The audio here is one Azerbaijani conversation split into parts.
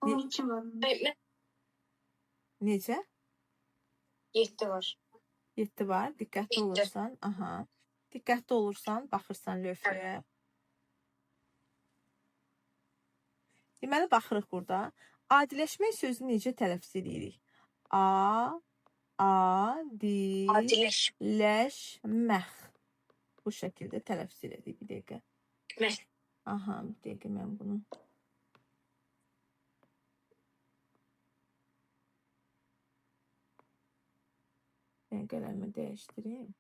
12 var. Necə? 7 var. 7 var. Diqqətli 7. olursan, aha. Diqqətli olursan, baxırsan lövhəyə. Deməli baxırıq burada. Adiləşmək sözünü necə tələffüz edirik? A, A, D, Adiləş. Ləşməx. Bu şəkildə tələffüz elədik bir dəqiqə. Məh. Aha, bir dəqiqə mən bunu. Ben qələmi dəyişdireyim.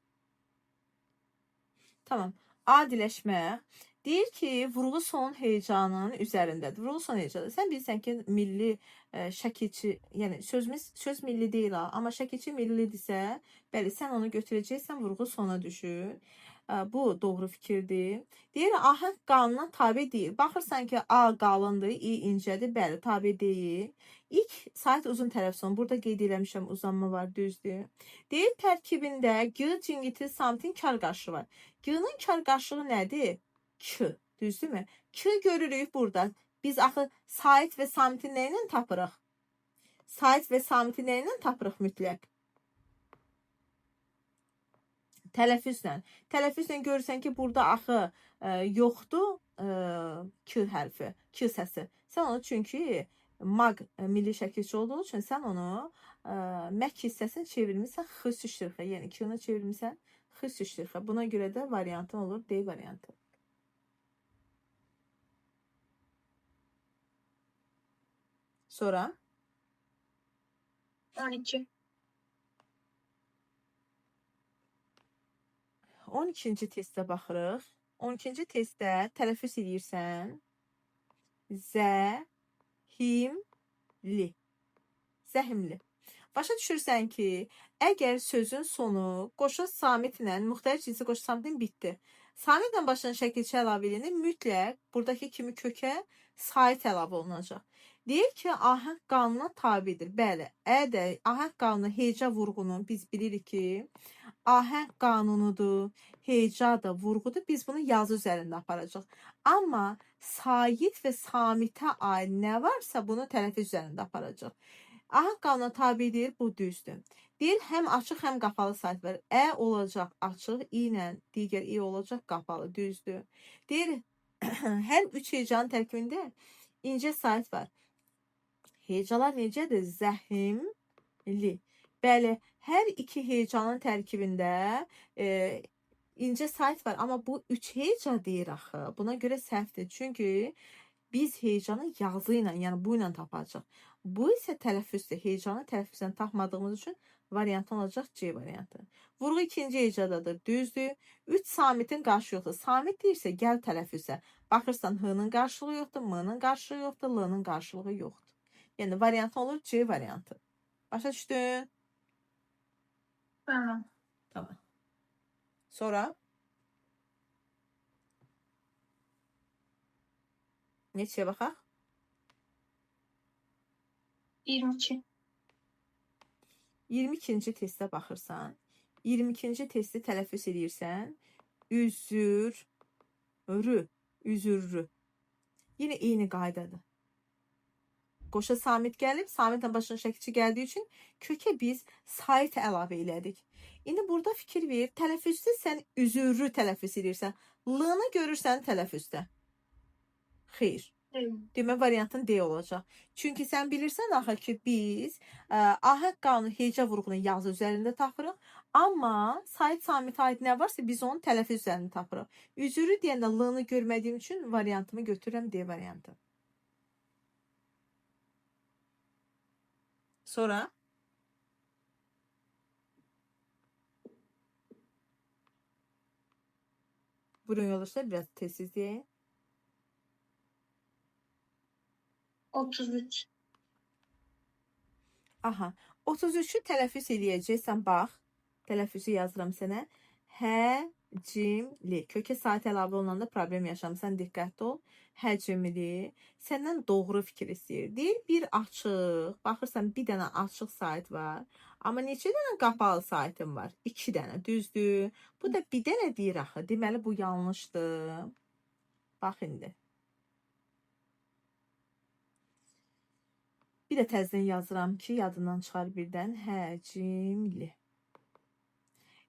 Tamam. Adiləşmə. Deyir ki, vurğu son hecanın üzərindədir. Vurğu son hecadır. Sən bilirsən ki, milli şəkilçi, yəni sözümüz söz milli deyil ha, amma şəkilçi millidirsə, bəli, sən onu götürəcəksən, vurğu sona düşür. Bu doğru fikirdir. Deyir, ahəng qanuna tabe deyil. Baxırsan ki, A qalındır, İ incədir, bəli, tabe deyil. İlk sait uzun tərəf son. Burada qeyd eləmişəm, uzanma var, düzdür. Deyir, tərkibində G cingiti samitin kar qarşılığı var. G-nin kar qarşılığı nədir? K, düzdürmü? K görürük burada. Biz axı sait və samiti nə ilə tapırıq? Sait və samiti nə ilə tapırıq mütləq? Tələffüzlə. Tələffüzlə görürsən ki, burada axı yoxdur K hərfi, K səsi. Sən onu çünki mag milli şəkilçi olduğu üçün sən onu mək hissəsini çevirmisən x ştrixə, yəni K-nı çevirmisən x ştrixə. Buna görə də variantın olur D variantı. Sonra 12. 12-ci testə baxırıq. 12-ci testdə tələffüz eləyirsən. Zəhimli. Zəhimli. Başa düşürsən ki, əgər sözün sonu qoşa samitlə, müxtəlif cinsi qoşa samitlə bitdi. Samitlə başlayan şəkilçi əlavə eləyəndə mütləq buradakı kimi kökə sait əlavə olunacaq. Deyir ki, ahəng qanuna tabedir. Bəli, ə də ahəng qanunu heca vurğunu biz bilirik ki, ahəng qanunudur, heca da vurğudur. Biz bunu yazı üzərində aparacağıq. Amma sait və samitə aid nə varsa bunu tələffüz üzərində aparacağıq. Ahəng qanuna tabedir, bu düzdür. Deyir, həm açıq, həm qapalı sait var. Ə olacaq açıq, i ilə digər i olacaq qapalı, düzdür. Deyir, hər üç hecanın tərkibində incə sait var. Hecalar necədir? Zəhimli. Bəli, hər iki hecanın tərkibində incə sait var, amma bu üç heca deyir axı. Buna görə səhvdir. Çünki biz hecanı yazı ilə, yəni bu ilə tapacağıq. Bu isə tələffüzdür. Hecanı tələffüzdən tapmadığımız üçün variantı olacaq C variantı. Vurğu ikinci hecadadır. Düzdür. 3 samitin qarşılığı yoxdur. Samit deyirsə gəl tələffüzə. Baxırsan H-nın qarşılığı yoxdur, M-nın qarşılığı yoxdur, L-nın qarşılığı yoxdur. Yəni variantı olur C variantı. Başa düşdün? Tamam. Tamam. Sonra neçəyə baxaq? 22. 22-ci testə baxırsan. 22-ci testi tələffüz eləyirsən. Üzür, rü, üzürrü. Yenə eyni qaydadır. Qoşa samit gəlib, samitlə başına şəkilçi gəldiyi üçün kökə biz sait əlavə elədik. İndi burada fikir ver, tələffüzdə sən üzürrü tələffüz eləyirsən. L-nı görürsən tələffüzdə. Xeyr. Demə variantın D olacaq. Çünki sən bilirsən axı ki, biz ahəng qanunu heca vurğunu yazı üzərində tapırıq, amma sait samitə aid nə varsa biz onu tələffüz üzərində tapırıq. Üzürü deyəndə L-nı görmədiyim üçün variantımı götürürəm D variantı. Sonra buyurun yoldaşlar biraz tez izləyək. 33. Aha, 33-ü tələffüz eləyəcəksən, bax. Tələffüzü yazıram sənə. Həcmli. Kökə sait əlavə olunanda problem yaşamısan, diqqətli ol. Həcmli. Səndən doğru fikir istəyir. Deyir, bir açıq, baxırsan bir dənə açıq sait var. Amma neçə dənə qapalı saitim var? 2 dənə, düzdür? Bu da bir dənə deyir axı. Deməli, bu yanlışdır. Bax indi. Bir də təzədən yazıram ki, yadından çıxar birdən. Həcmli.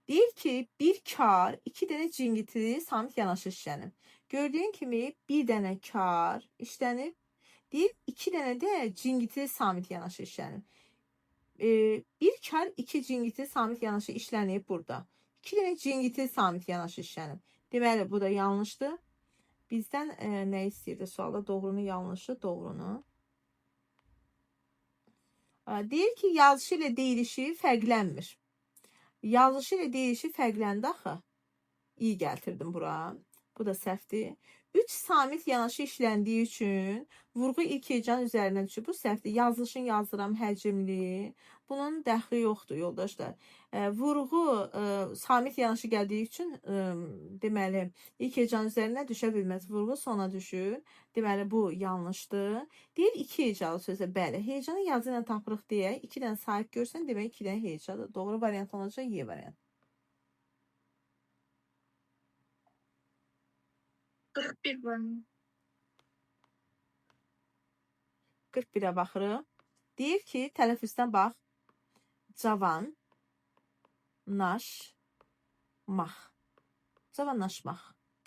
Deyir ki, bir kar, 2 dənə cingitili samit yanaşı işlənib. Gördüyün kimi bir dənə kar işlənib. Deyir, 2 dənə də cingitili samit yanaşı işlənib. Bir kar, 2 cingitili samit yanaşı işlənib burada. 2 dənə cingitili samit yanaşı işlənib. Deməli, bu da yanlışdır. Bizdən nə istəyirdi sualda? Doğrunu, yanlışı, doğrunu. Deyir ki, yazışı ilə deyilişi fərqlənmir. Yazışı ilə deyilişi fərqləndi axı. İyi gəltirdim bura. Bu da səhvdir. 3 samit yanaşı işləndiyi üçün vurğu ilk hecanın üzərinə düşür. Bu səhvdir. Yazılışını yazıram həcmli. Bunun dəxli yoxdur yoldaşlar. Vurğu samit yanaşı gəldiyi üçün deməli ilk hecanın üzərinə düşə bilməz. Vurğu sona düşür. Deməli bu yanlışdır. Deyir 2 hecalı sözə. Bəli, hecanı yazı ilə tapırıq deyə 2 dənə sahib görsən demək 2 dənə hecadır. Doğru variant olacaq Y variantı. 41 var. 41-ə baxırıq. Deyir ki, tələffüzdən bax. Cavan, naş, max. Cavanlaşmaq.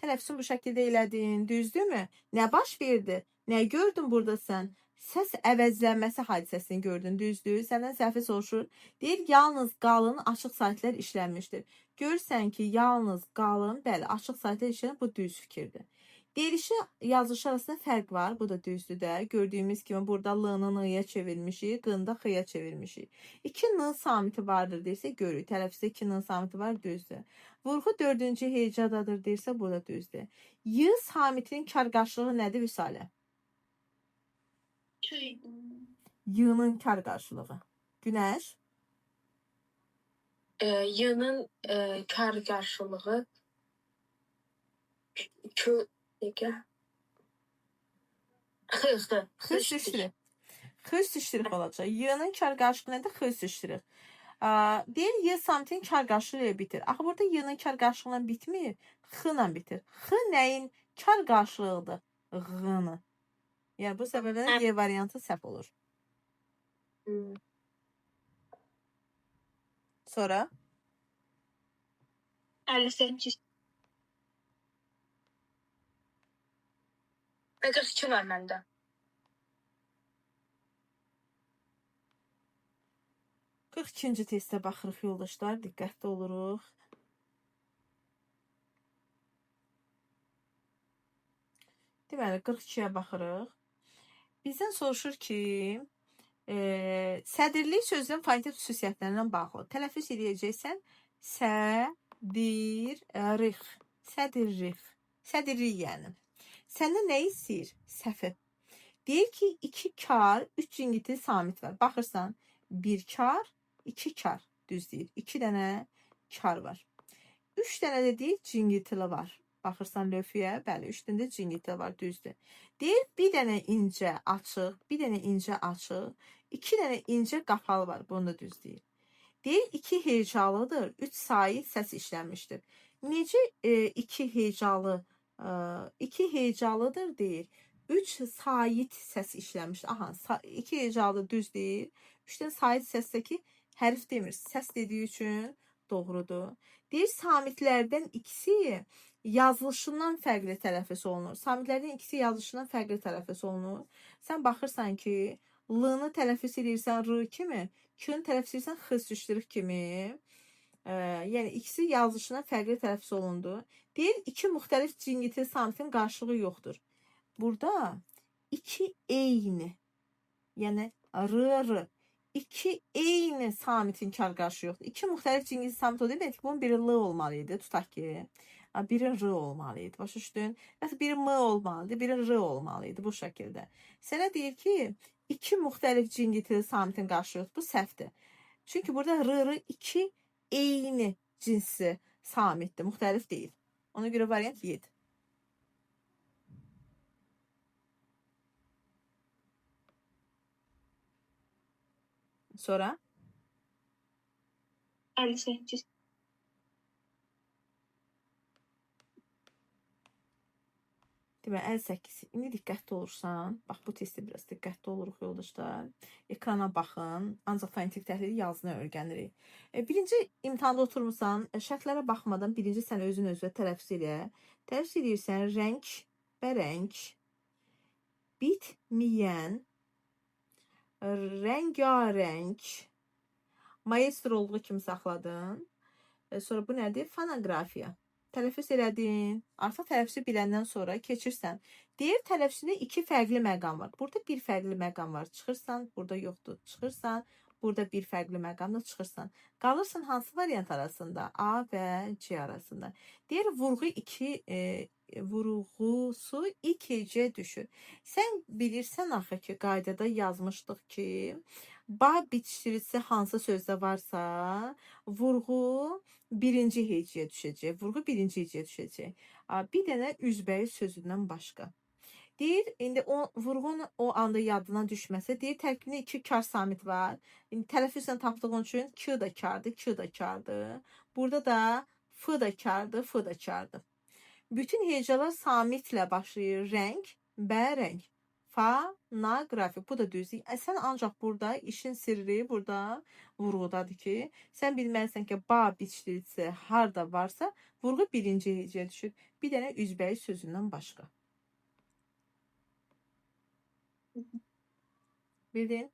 Tələffüzün bu şəkildə elədin, düzdürmü? Nə baş verdi? Nə gördün burada sən? Səs əvəzlənməsi hadisəsini gördün, düzdür? Səndən səhvi soruşur. Deyir, yalnız qalın açıq saitlər işlənmişdir. Görürsən ki, yalnız qalın, bəli, açıq saitlər işlənir, bu düz fikirdir. Deyilişi yazılışı arasında fərq var. Bu da düzdür də. Gördüyümüz kimi burada L-nı N-ya çevirmişik, Q-nı da X-ya çevirmişik. 2 N samiti vardır deyirsə görürük. Tələffüzdə 2 N samiti var, düzdür. Vurğu 4-cü hecadadır deyirsə bu da düzdür. Y samitinin kar qarşılığı nədir Vüsalə? Tüy. Y-nın kar qarşılığı. Günəş. Y-nın kar qarşılığı Q dəqiqə. X, X. X şişirik. X şişirik olacaq. Y-nın kar qarşılığı nədir? X şişirik. Deyir Y samitinin kar qarşılığı ilə bitir. Axı burada Y-nın kar qarşılığı ilə bitmir, X ilə bitir. X nəyin kar qarşılığıdır? Ğ-nı. Yəni bu səbəbdən Y variantı səhv olur. Sonra 58. 42 var məndə. 42-ci testə baxırıq yoldaşlar, diqqətli oluruq. Deməli 42-yə baxırıq. Bizdən soruşur ki, sədirlik sözünün fonetik xüsusiyyətlərindən bağlı. Tələffüz eləyəcəksən sədirrix. Sədirrix. Sədirlik yəni. Səndən nə istəyir? Səhvi. Deyir ki, 2 kar, 3 cingiti samit var. Baxırsan, 1 kar, 2 kar. Düz deyir. 2 dənə kar var. 3 dənə də deyir cingitili var. Baxırsan lövhəyə, bəli, 3 dənə də cingitili var, düzdür. Deyir, bir dənə incə açıq, bir dənə incə açıq, 2 dənə incə qapalı var. Bunu da düz deyir. Deyir, 2 hecalıdır, 3 sait səs işlənmişdir. Necə 2 hecalı, 2 hecalıdır deyir. 3 sait səs işlənmişdir. Aha, 2 hecalı düz deyir. 3 dənə sait səsdəki hərf demir. Səs dediyi üçün doğrudur. Deyir, samitlərdən ikisi yazılışından fərqli tələffüz olunur. Samitlərdən ikisi yazılışından fərqli tələffüz olunur. Sən baxırsan ki, L-nı tələffüz edirsən R kimi, Q-nı tələffüz edirsən X süşdürük kimi. Yəni ikisi yazılışından fərqli tələffüz olundu. Deyir, iki müxtəlif cingiti samitin qarşılığı yoxdur. Burada iki eyni, yəni R, R, iki eyni samitin kar qarşılığı yoxdur. İki müxtəlif cingiti samit o demək ki, bunun biri L olmalı idi, tutaq ki, biri R olmalı idi. Başa düşdün? Məsələn, biri M olmalı idi, biri R olmalı idi bu şəkildə. Sənə deyir ki, iki müxtəlif cingitili samitin qarşılığı yoxdur. Bu səhvdir. Çünki burada R, R iki eyni cinsi samitdir, müxtəlif deyil. Ona görə variant 7. Sonra 58. Deməli 58. İndi diqqətli olursan, bax bu testdə biraz diqqətli oluruq yoldaşlar. Ekrana baxın. Ancaq fonetik təhlili yazını öyrənirik. Birinci imtahanda oturmusan, şərtlərə baxmadan birinci sən özün özünə tələffüz elə. Tələffüz edirsən rəng, bərəng, bitməyən, rəngarəng, maestro olduğu kimi saxladın. Sonra bu nədir? Fonoqrafiya. Tələffüz elədin. Artıq tələffüzü biləndən sonra keçirsən. Deyir tələffüzündə iki fərqli məqam var. Burada bir fərqli məqam var. Çıxırsan, burada yoxdur. Çıxırsan, burada bir fərqli məqamla çıxırsan. Qalırsan hansı variant arasında? A və C arasında. Deyir vurğu 2 vurğusu 2C düşür. Sən bilirsən axı ki, qaydada yazmışdıq ki, ba bitişdiricisi hansı sözdə varsa, vurğu birinci hecəyə düşəcək. Vurğu birinci hecəyə düşəcək. Bir dənə üzbəyiz sözündən başqa. Deyir, indi o vurğunun o anda yadına düşməsə, deyir tərkibində iki kar samit var. İndi tələffüzlə tapdığın üçün K da kardır, K da kardır. Burada da F da kardır, F da kardır. Bütün hecalar samitlə başlayır. Rəng, bərəng. Fa, na, qrafik. Bu da düzdür. Sən ancaq burada işin sirri burada vurğudadır ki, sən bilməlisən ki, ba bitişdiricisi harda varsa, vurğu birinci hecəyə düşür. Bir dənə üzbəyiz sözündən başqa. Bildin?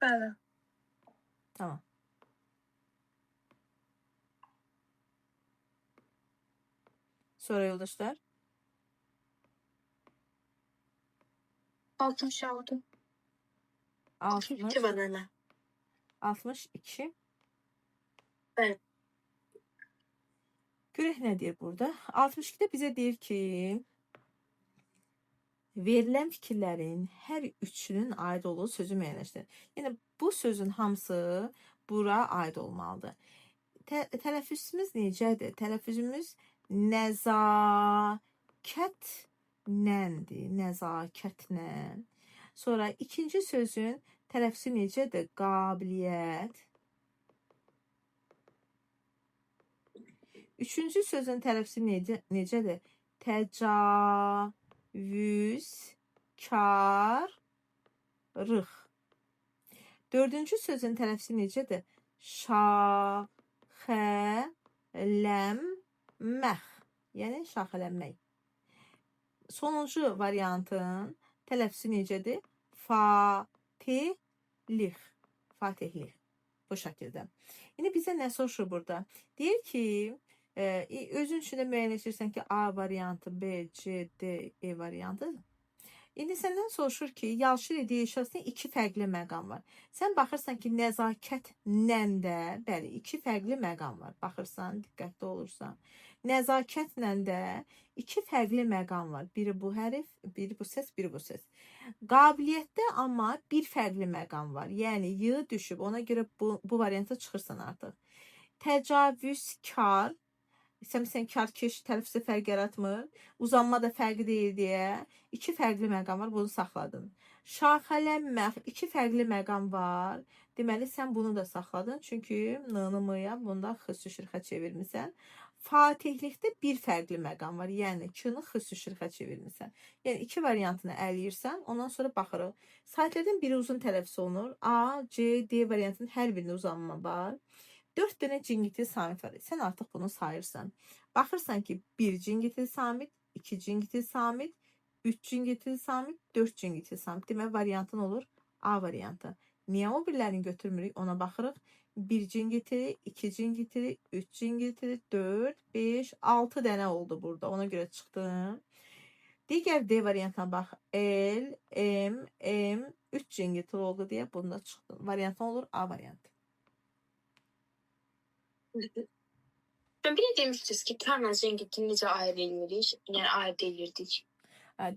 Bəli. Tamam. Sonra yoldaşlar. 66. 60, 62 var mənə. 62. Bəli. Görək nə deyir burada? 62-də bizə deyir ki, verilən fikirlərin hər üçünün aid olduğu sözü müəyyənləşdirin. Yəni bu sözün hamısı bura aid olmalıdır. Tələffüzümüz necədir? Tələffüzümüz nəzakətnəndir. Nəzakətlə. Sonra ikinci sözün tələffüzü necədir? Qabiliyyət. Üçüncü sözün tələffüzü necədir? Təcavüzkarlıq. Dördüncü sözün tələffüzü necədir? Şaxələnmək. Yəni şaxələnmək. Sonuncu variantın tələffüzü necədir? Fatihlik. Fatihlik. Bu şəkildə. İndi bizə nə soruşur burada? Deyir ki, özün üçün də müəyyənləşdirirsən ki, A variantı, B, C, D, E variantı. İndi səndən soruşur ki, Yalşır ilə arasında iki fərqli məqam var. Sən baxırsan ki, nəzakət nəndə, bəli, iki fərqli məqam var. Baxırsan, diqqətli olursan. Nəzakətlə də iki fərqli məqam var. Biri bu hərf, biri bu səs, biri bu səs. Qabiliyyətdə amma bir fərqli məqam var. Yəni y düşüb, ona görə bu varianta çıxırsan artıq. Təcavüzkar, sən karkeş tələffüzdə fərq yaratmır. Uzanma da fərqli deyil deyə iki fərqli məqam var, bunu saxladın. Şaxələnmək, iki fərqli məqam var. Deməli sən bunu da saxladın, çünki n-nı m-ya bunda x şirxə çevirmisən. Fatihlikdə bir fərqli məqam var, yəni k-nı x şirxə çevirmisən. Yəni iki variantını ələyirsən, ondan sonra baxırıq. Saitlərdən biri uzun tələffüz olunur. A, C, D variantının hər birində uzanma var. 4 dənə cingiti samit var. Sən artıq bunu sayırsan. Baxırsan ki, 1 cingiti samit, 2 cingiti samit, 3 cingiti samit, 4 cingiti samit. Demək variantın olur A variantı. Niyə o birilərini götürmürük? Ona baxırıq. 1 cingiti, 2 cingiti, 3 cingiti, 4, 5, 6 dənə oldu burada. Ona görə çıxdım. Digər D variantına bax. L, M, M, 3 cingiti oldu deyə bunu da çıxdım. Variantın olur A variantı. Ben bir de demiştiniz ki karla zengin necə ayırt edirik? Yəni ayırt edirdik.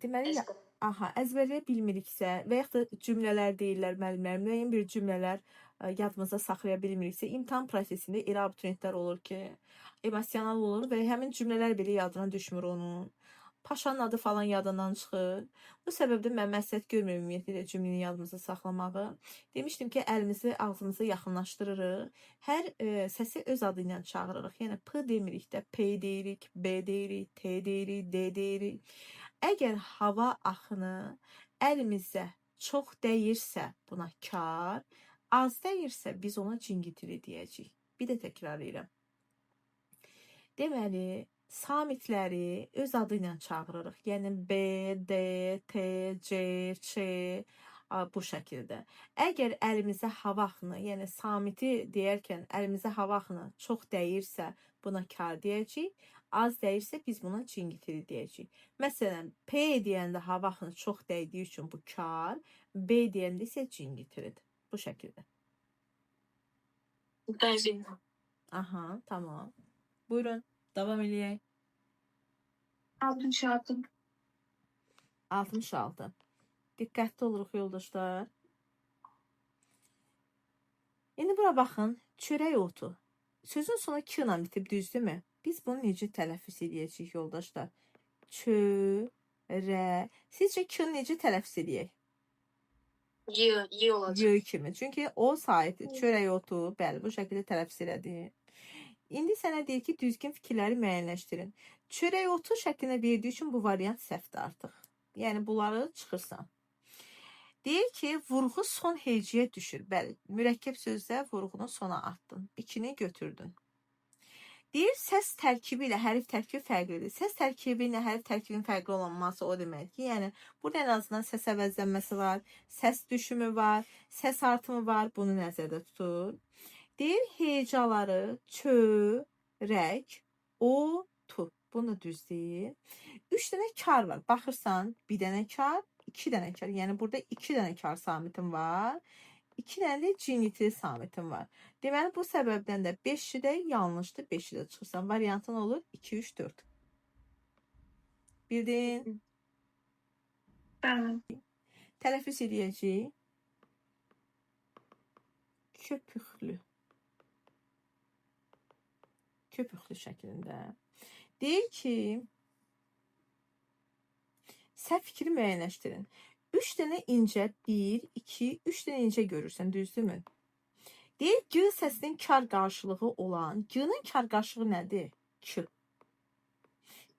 Deməli, aha, əzbərləyə bilmiriksə və yaxud da cümlələr deyirlər müəllimlər, müəyyən bir cümlələr yadımızda saxlaya bilmiriksə, imtahan prosesində elə abituriyentlər olur ki, emosional olur və həmin cümlələr belə yadına düşmür onun. Paşanın adı falan yadından çıxır. Bu səbəbdən mən məsləhət görmürəm ümumiyyətlə cümləni yadımızda saxlamağı. Demişdim ki, əlimizi ağzımıza yaxınlaşdırırıq. Hər səsi öz adı ilə çağırırıq. Yəni P demirik də, P deyirik, B deyirik, T deyirik, D deyirik. Əgər hava axını əlimizə çox dəyirsə buna kar, az dəyirsə biz ona cingitili deyəcəyik. Bir də təkrar edirəm. Deməli, samitləri öz adı ilə çağırırıq. Yəni B, D, T, C, Ç bu şəkildə. Əgər əlimizə hava axını, yəni samiti deyərkən əlimizə hava axını çox dəyirsə buna kar deyəcəyik. Az dəyirsə biz buna cingitili deyəcəyik. Məsələn, P deyəndə hava axını çox dəydiyi üçün bu kar, B deyəndə isə cingitilidir. Bu şəkildə. Bəli. Aha, tamam. Buyurun, davam eləyək. 66. 66. Diqqətli oluruq yoldaşlar. İndi bura baxın. Çörək otu. Sözün sonu k ilə bitib, düzdürmü? Biz bunu necə tələffüz eləyəcəyik yoldaşlar? Çörə. Sizcə k necə tələffüz eləyək? Y, Y olacaq. Y kimi. Çünki o sahibdir. Çörək otu, bəli, bu şəkildə tələffüz elədi. İndi sənə deyir ki, düzgün fikirləri müəyyənləşdirin. Çörək otu şəklində verdiyi üçün bu variant səhvdir artıq. Yəni bunları çıxırsan. Deyir ki, vurğu son heciyə düşür. Bəli, mürəkkəb sözdə vurğunu sona atdın. İkini götürdün. Deyir, səs tərkibi ilə hərf tərkibi fərqlidir. Səs tərkibi ilə hərf tərkibinin fərqli olunması o deməkdir ki, yəni burada ən azından səs əvəzlənməsi var, səs düşümü var, səs artımı var. Bunu nəzərdə tutur. Deyir, hecaları çörək, otu. Bunu düz deyir. 3 dənə kar var. Baxırsan, bir dənə kar, 2 dənə kar. Yəni burada 2 dənə kar samitim var. 2 dənə də cingitili samitim var. Deməli bu səbəbdən də 5-i də yanlışdır. 5-i də çıxırsan. Variantın olur 2, 3, 4. Bildin? Bəli. Tələffüz eləyəcəyik. Köpüklü. Köpüklü şəklində. Deyir ki, səhv fikri müəyyənləşdirin. 3 dənə incə, 1, 2, 3 dənə incə görürsən, düzdürmü? Deyir, G səsinin kar qarşılığı olan, G-nin kar qarşılığı nədir? K.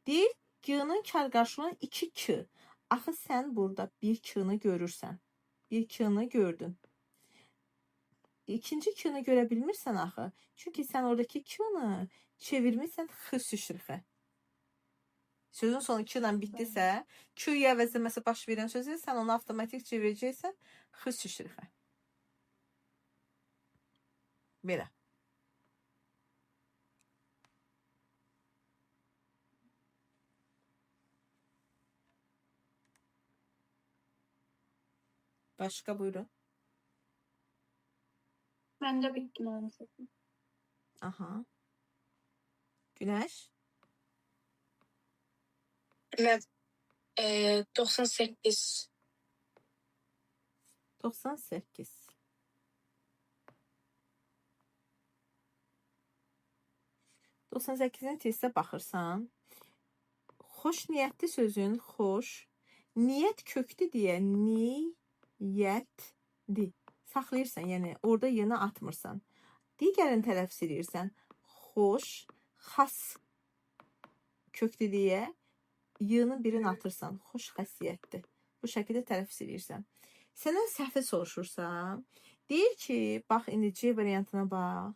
Deyir, G-nin kar qarşılığı olan 2K. Axı sən burada bir K-nı görürsən. Bir K-nı gördün. İkinci K-nı görə bilmirsən axı. Çünki sən oradakı K-nı çevirmirsən X süşrifə. Sözün sonu K ilə bitdisə, Q-yə əvəzləməsi baş verən sözü sən onu avtomatik çevirəcəksən X süşrifə. Belə. Başqa buyurun. Məndə bitdi maalesef. Aha. Günəş. Mən 98. 98. 98-in testə baxırsan, xoş niyyətli sözün xoş, niyyət köklü deyə niyyətli saxlayırsan, yəni orada yeni atmırsan. Digərini tələffüz edirsən, xoş, xas köklü deyə y-nın birini atırsan, xoş xəsiyyətli. Bu şəkildə tələffüz edirsən. Səndən səhvi soruşursa, deyir ki, bax indi C variantına bax.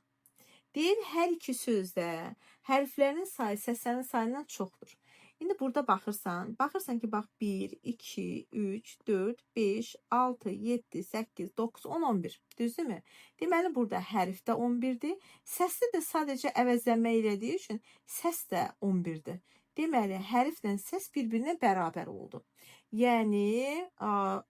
Deyir, hər iki sözdə hərflərin sayı səslərin sayından çoxdur. İndi burada baxırsan, baxırsan ki, bax 1, 2, 3, 4, 5, 6, 7, 8, 9, 10, 11. Düzdürmü? Deməli burada hərf də 11-dir. Səsli də sadəcə əvəzlənmə elədiyi üçün səs də 11-dir. Deməli, hərflə səs bir-birinə bərabər oldu. Yəni,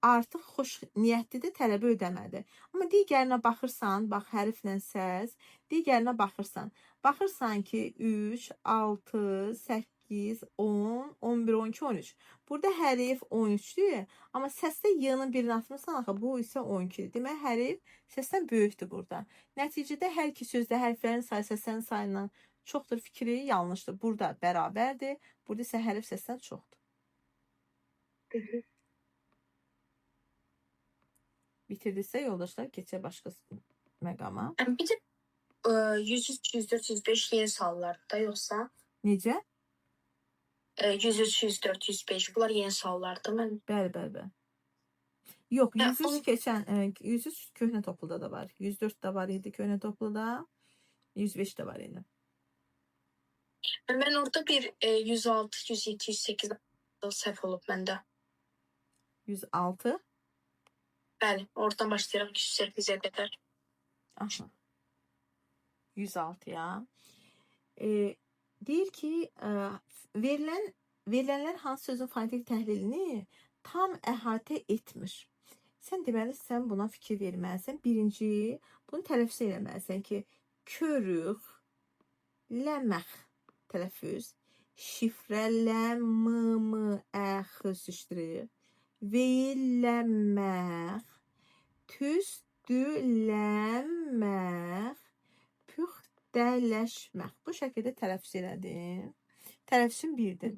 artıq xoş niyyətlidir, tələbi ödəmədi. Amma digərinə baxırsan, bax hərflə səs, digərinə baxırsan. Baxırsan ki, 3, 6, 8, 10, 11, 12, 13. Burada hərif 13-dür, amma səsdə y-nın birini atmısan axı, bu isə 12-dir. Deməli, hərif səsdən böyükdür burada. Nəticədə hər iki sözdə hərflərin sayı səslərin sayından çoxdur fikri yanlışdır. Burada bərabərdir, burada isə hərf səsdən çoxdur. Bitirdiksə yoldaşlar keçək başqa məqama. Bir də 103, 104, 105 yeni suallardır da yoxsa? Necə? 103, 104, 105 bunlar yeni suallardır. Mən Bəli, bəli, bəli. Yox, Hə, 103 keçən, 103 köhnə topluda da var. 104 də var idi köhnə topluda. 105 də var idi. Mən orada bir 106, 107, 108 səhv olub məndə. 106. Bəli, oradan başlayaraq 108-ə qədər. Aha. 106-ya. Deyir ki, verilənlər hansı sözün fonetik təhlilini tam əhatə etmir. Sən deməli, sən buna fikir verməlisən. Birinci, bunu tələffüz eləməlisən ki, körük, ləməx tələffüz, şifrələm, m, m, ə, x süşdürür, veyilləməx, tüstülənməx, püxtələşmək. Bu şəkildə tələffüz elədim. Tələffüzün birdir.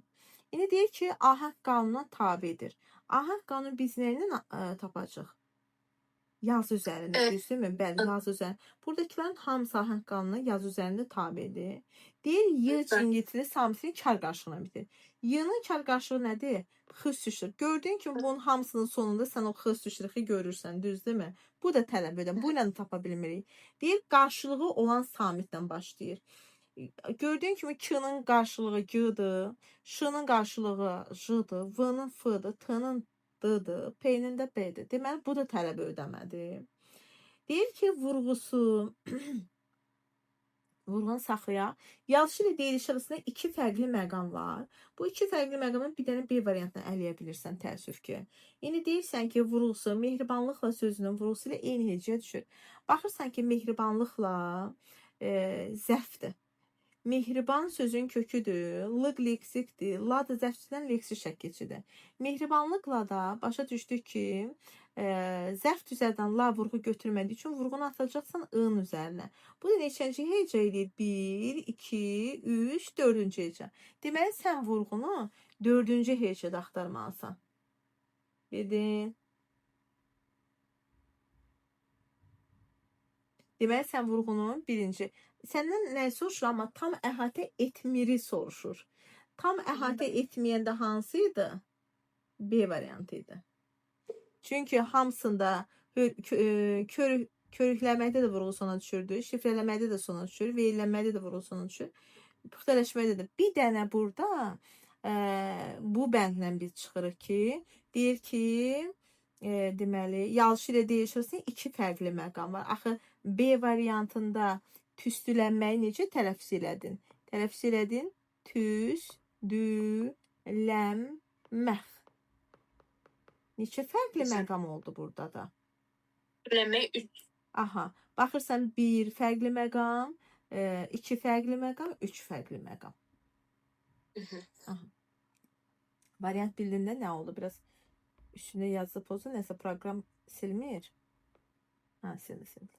İndi deyir ki, ahəng qanununa tabedir. Ahəng qanunu biz nə ilə tapacağıq? Yazı üzərində, düzdürmü? Bəli, yazı üzərində. Buradakıların hamısı ahəng qanununa yazı üzərində tabedir. Deyir, y cingiltili samitinin kar qarşılığına bitir. Y-nın kar qarşılığı nədir? X süşür. Gördüyün kimi bunun hamısının sonunda sən o x süşürü görürsən, düzdürmü? Bu da tələb edən. Bu ilə də tapa bilmirik. Deyir, qarşılığı olan samitlə başlayır. Gördüyün kimi K-nın qarşılığı G-dır, Ş-nın qarşılığı J-dır, V-nın F-dır, T-nın D-dır, P-nin də B-dir. Deməli, bu da tələb ödəmədir. Deyir ki, vurğusu, vurğunu saxlayaq. Yazışı ilə deyiliş arasında iki fərqli məqam var. Bu iki fərqli məqamın bir dənə B variantını ələyə bilirsən, təəssüf ki. İndi deyirsən ki, vurğusu mehribanlıqla sözünün vurğusu ilə eyni hecəyə düşür. Baxırsan ki, mehribanlıqla zərfdir. Mehriban sözün köküdür, lıq leksikdir, la da zərfçidən leksik şək keçidir. Mehribanlıqla da başa düşdük ki, zərf düzəldən la vurğu götürmədiyi üçün vurğunu atacaqsan ı-nın üzərinə. Bu da neçənci hecə eləyir? 1, 2, 3, 4-cü hecə. Deməli, sən vurğunu 4-cü hecədə axtarmalısan. Bildin? Deməli, sən vurğunun birinci. Səndən nə soruşur, amma tam əhatə etmiri soruşur. Tam əhatə etməyəndə hansı idi? B variantı idi. Çünki hamısında körükləməkdə də vurğu sona düşürdü, şifrələməkdə də sona düşür, verilənməkdə də vurğu sona düşür, püxtələşməkdə də. Bir dənə burada bu bəndlə biz çıxırıq ki, deyir ki, deməli, yazışı ilə deyiliş arasında iki fərqli məqam var. Axı, B variantında tüstülənməyi necə tələffüz elədin? Tələffüz elədin tüstülənməx. Neçə fərqli məqam oldu burada da? Tüstülənmək 3. Aha, baxırsan 1 fərqli məqam, 2 fərqli məqam, 3 fərqli məqam. Aha. Variant bildiyində nə oldu? Biraz üstünə yazı pozu, nəsə proqram silmir. Ha, sildi, sildi.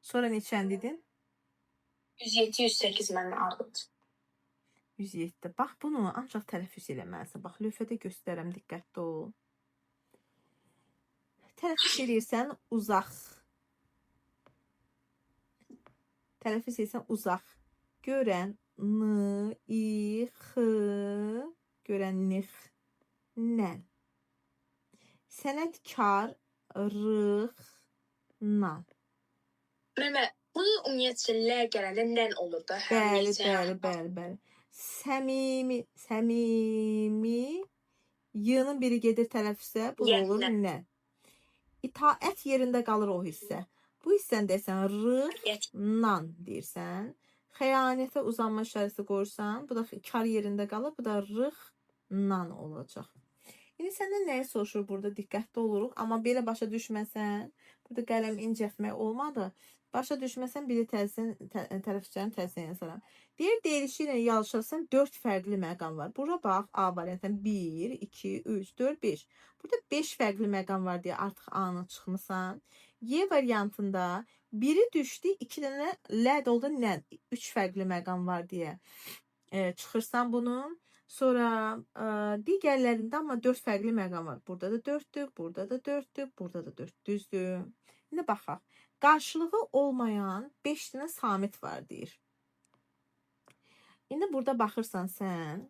Sonra neçən dedin? 107, 108 mənim ardıc. 107. Bax, bunu ancaq tələffüz eləməlisən. Bax, lövhədə göstərəm, diqqətli ol. Tələffüz eləyirsən uzaq. Tələffüz eləyirsən uzaq. Görən N, I, X, görən nix, nən. Sənətkar, rıx, nan. Mənə bu ümumiyyətcə L gələndə nən olur da. Hər Bəli, necə. bəli, bəli, bəli. Səmimi, səmimi. Y-nın biri gedir tələffüzə, bu da olur Yənə. nə? İtaət yerində qalır o hissə. Bu hissəni desən rıx, nan deyirsən. Xəyanətə uzanma işarəsi qoyursan, bu da kar yerində qalır, bu da rıx, nan olacaq. İndi səndən nəyi soruşur burada? Diqqətli oluruq. Amma belə başa düşməsən, burada qələm incətmək olmadı. Başa düşməsən, bir də tələffüzlərini təzədən yazaram. Deyir, deyilişi ilə yazışarsan 4 fərqli məqam var. Bura bax, A variantından 1, 2, 3, 4, 5. Burada 5 fərqli məqam var deyə artıq A-nı çıxmısan. Y variantında biri düşdü, 2 dənə L də oldu, nə? 3 fərqli məqam var deyə çıxırsan bunu. Sonra digərlərində amma 4 fərqli məqam var. Burada da 4-dür, burada da 4-dür, burada da 4 düzdür. İndi baxaq. Qarşılığı olmayan 5 dənə samit var deyir. İndi burada baxırsan sən.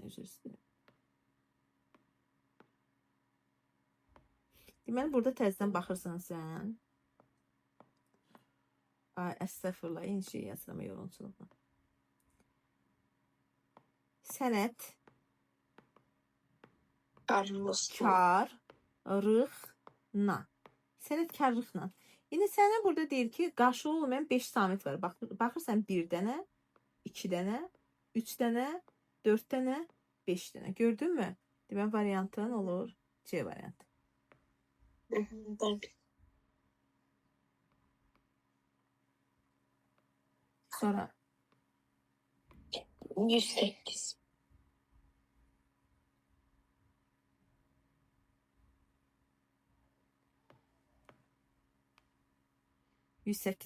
Üzr istəyirəm. Deməli burada təzədən baxırsan sən. Ay, əstəğfurullah, eyni şeyi yazıram yorumçuluqla. Sənət, Karlısı. karlıqla. Sənətkarlıqla. İndi sənə burada deyir ki, qarşılığı olmayan 5 samit var. Bax, baxırsan 1 dənə, 2 dənə, 3 dənə, 4 dənə, 5 dənə. Gördünmü? Deməli variantın olur C variantı. Ben Sonra 108. 108.